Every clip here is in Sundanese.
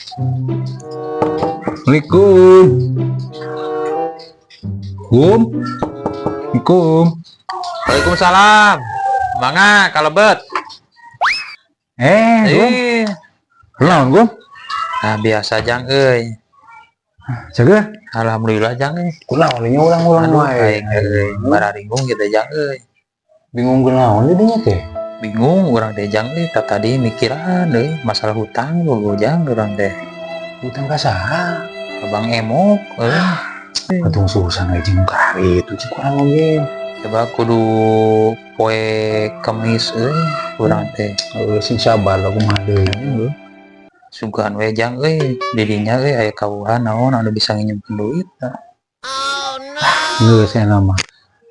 Assalamualaikum. Gum. Assalamualaikum. Waalaikumsalam. Mangga kalebet. Eh, Gum. Eh, Kunaon, Gum? Nah, biasa, Jang euy. Jaga. Alhamdulillah, Jang euy. Kunaon nya ulang-ulang Aduh, wae. aing euy, bararingung gitu, Jang euy. Bingung kunaon jadinya teh? Bingung urang teh, Jang euy, tadi mikiran euy masalah hutang bogo, Jang, urang teh. Hutang ka saha? Ka Bang Emok euy. Atuh susah jeung kari itu cik urang oge. Coba kudu poe Kemis euy urang teh. Heuh, sing sabar lah, kumaha deui nya. Sugan we, Jang euy, didinya euy aya kawuhan naon anu bisa nginjemkeun duit tah. Geus aya mah.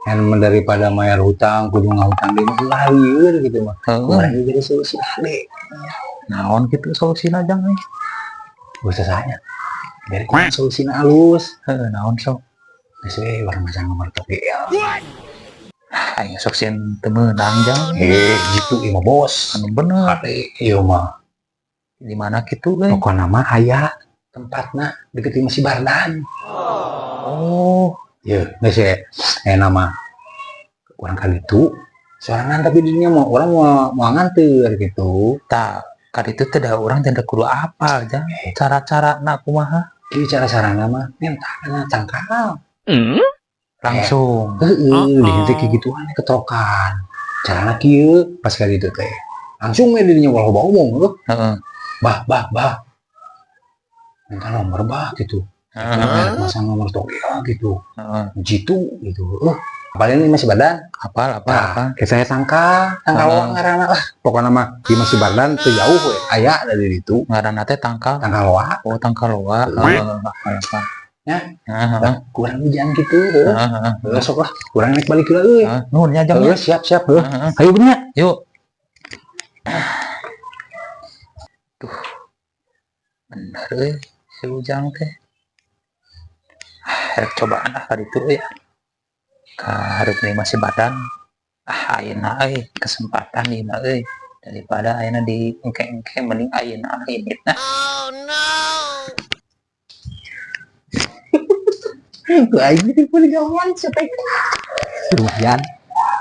Yang daripada mayar hutang kudu ngahutang deui mah ulah lieur gitu mah. Heuh, Urang ge jadi solusi hade. Naon kitu solusina, Jang euy? Geus sasanya. Dari kumaha solusina alus. Heuh, naon sok? Geus we urang masang nomor togel. Aing sok sieun teu meunang, Jang. Eh, gitu ieu mah, Bos. Anu bener. Hade ieu mah. Di mana kitu euy? Pokokna mah aya tempatna deket imah si Bardan. Oh, Ye, geus we. Aya mah urang ka ditu sorangan, tapi dirinya mau urang mau mau nganter gitu. Tah, kaditu teh da urang teh kudu apal, Jang. Cara-cara na kumaha? Ieu cara sarana mah minta kana tangkal. Langsung. Heeh, di teh kieu gituan ketrokan. Carana kieu pas ka ditu teh. Langsung we dirinya ulah loba omong heuh. Bah, bah, bah. Minta nomor, Bah, gitu. Heeh. Masang nomor togel gitu. Heeh. Jitu gitu. Paling ini masih badan. Apal, apal, Tah, apal. Kita tangkal, tangkal ngaranna lah. Pokokna mah di masih badan teu jauh we. Aya dari ditu. Ngaranna teh tangkal. Tangkal loa. Oh, tangkal loa. Heeh. Heeh, apal, apal. Ya. Heeh. Kurang hujan gitu heuh. Heeh. Heuh, sok lah, kurang naik balik heula euy. Heeh. Nuhun nya, Jang, Heuh, ya. Siap, siap heuh. Heeh. Hayu bener. Yuk. Duh. Bener euy si Ujang teh. Ah, rek cobaan ah kaditu euy. Ka hareup deui masih badan. Ah, ayeuna euy kesempatan ieu mah euy. Daripada ayeuna di engke-engke, mending ayeuna ah inditna. Ku aing teh pun digawean sia teh. Lumayan.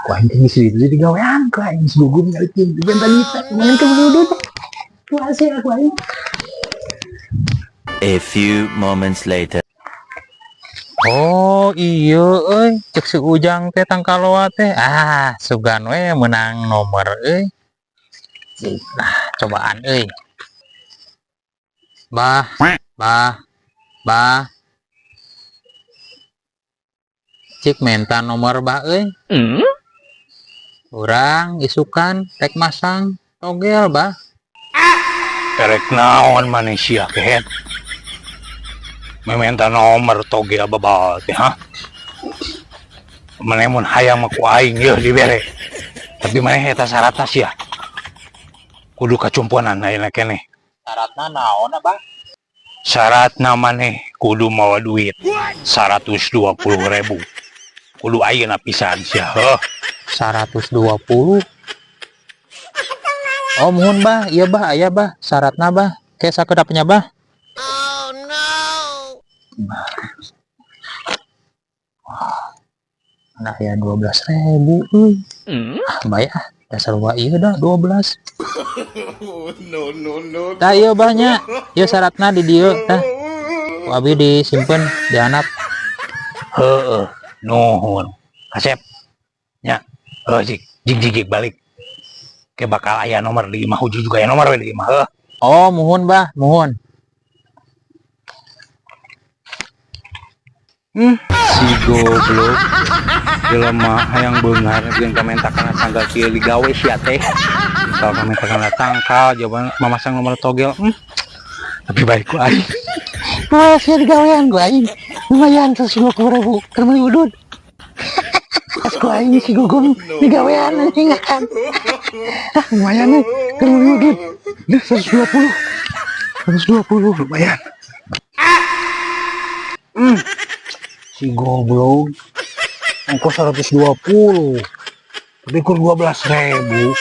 Ku aing teh geus itu digawean, ku aing geus gugup nyalikeun benta duit. Lumayan ke duit. Ku hasil ku aing. A few moments later. Oh iya euy, cek si Ujang teh tangkaloa teh. Ah, sugan we menang nomor euy. Nah, cobaan euy. Bah, bah, bah. Cik menta nomor, Bah euy. Urang isukan rek masang togel, Bah. Erek naon maneh sia, kehet? Mementa nomor togel babal teh, ha? Maneh mun hayang mah ku aing yeuh dibere. Tapi maneh eta syaratna sia. Kudu kacumponan ayeuna keneh. Syaratna naon, Bah? Syaratna maneh kudu mawa duit 120 ribu. Kudu ayeuna pisan sia. Heuh. 120. Oh, muhun, Bah, iya, Bah, aya, Bah. Syaratna, Bah. Kayak sakedapnya, Bah. Oh no. Wah. Nah, ya 12 ribu euy. Ah, baik ah. Dasar wa ieu dah 12. No, no, no. Tah, ieu, Bah, nya. Ieu syaratna di dieu tah. Ku abi disimpen di handap. Heeh, nuhun. Kasep. Nya. Heuh, jik, jik jik jik balik. Ke bakal aya nomor di imah uju juga aya nomor we di imah heuh. Oh, muhun, Bah, muhun. Si goblok. Jelema hayang beunghar jeung kamenta kana tanggal kieu digawe sia teh. Kalau kamenta kana tangkal jawaban mamasang nomor togel. Tapi baik ku aing. Wah, sia digawean ku aing. Lumayan 120 ribu keur meuli udud. Pas ku aing si Gugum digawean anjing kan. Ah, lumayan nih keur meuli udud. Duh, 120. 120 lumayan. Si goblok. Ongkos 120. Tapi kur 12 ribu.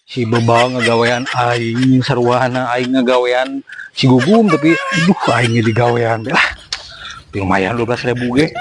Si bebal ngagawean aing, sarwana aing ngagawean. Si Gugum tapi aduh, aing digawean lah. Tapi lumayan 12 ribu ge.